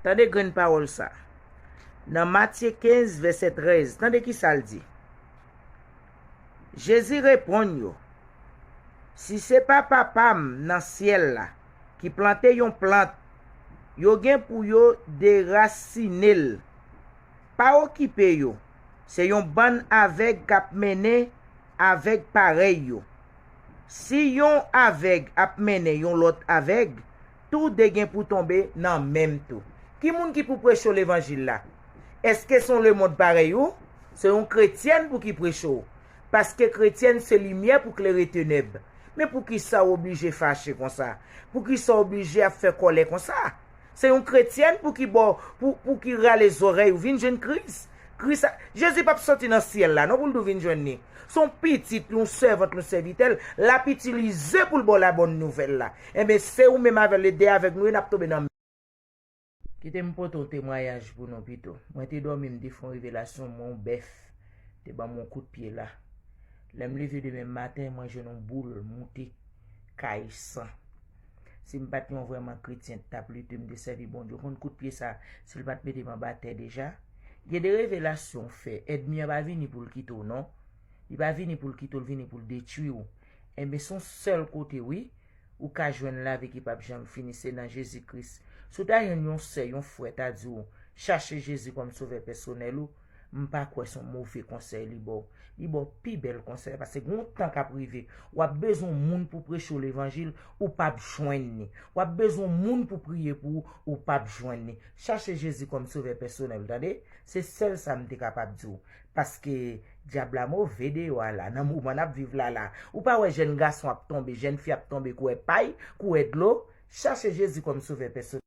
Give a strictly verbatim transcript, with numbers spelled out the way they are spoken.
Tande grenn pawòl sa. Nan Matye kenz, vèsè trèz, tande ki sa l di. Jezi reponn yo, si se pa Papa m nan syèl la ki plante yon plant, yo gen pou yo derasine l. Pa okipe yo. Se yon bann avèg k ap mennen avèg parèy yo. Si yon avèg ap mennen yon lòt avèg, toude gen pou tonbe nan menm tou. Ki moun ki pou preche w levanjil la? Èske se yon lemonn parèy ou? Se yon kretyèn pou ki preche w. Paske kretyèn se limyè pou klere tenèb. Men poukisa w oblije fache konsa? Poukisa w oblije ap fè kòlè konsa? Se yon kretyèn pou ki bò, pou, pou ki rale zòrèy ou vin jwenn Kris. Kris, Jezi p ap soti nan syèl la non pou l di w vin jwenn li. Se yon pitit, yon sèvant, yon sèvitè l ap itilize pou l ba w la bòn nouvèl la. Enben, se ou menm avè l, e de avèg nou ye, n ap tonbe nan. Kite m pote yon temwayaj pou nou pito. Mwen te dòmi, m te fè yon revelasyon, mwen yon bèf te ban m yon kout pye la. Lè m leve demen maten, mwen jwenn yon boul moute kay san. Si m pa t yon vrèman kretyen, t ap lite, m te sèvi Bondye. Ou konn kout pye sa, si l pa t mete m anba tè deja? Gen de revelasyon w fè, ènmi an pa vini pou l kite w non. Li pa vini pou l kite w, l vini pou l detwi w. Enben, se yon sèl kote, wi, ou ka jwenn lavi ki p ap janm fini, se nan Jezi Kris. Si w ta jwenn yon sè, yon frè ta di w, chache Jezi kòm sovè pèsonèl ou, m pa kwè se yon move konsèy li ba w. Li ba w pi bèl konsèy, paske gen yon tan k ap rive, w ap bezwen yon moun pou preche w levanjil, ou p ap jwenn li. W ap bezwen yon moun pou priye pou ou, ou p ap jwenn li. Chache Jezi kòm sovè pèsonèl, tande? Se sèl sa m te kapab di w. Paske dyab la move deyò a la, nan moman n ap viv la la. Ou pa wè jèn gason ap tonbe, jèn fi ap tonbe, koulè pay, koulè dlo? Chache Jezi kòm sovè pèsonèl.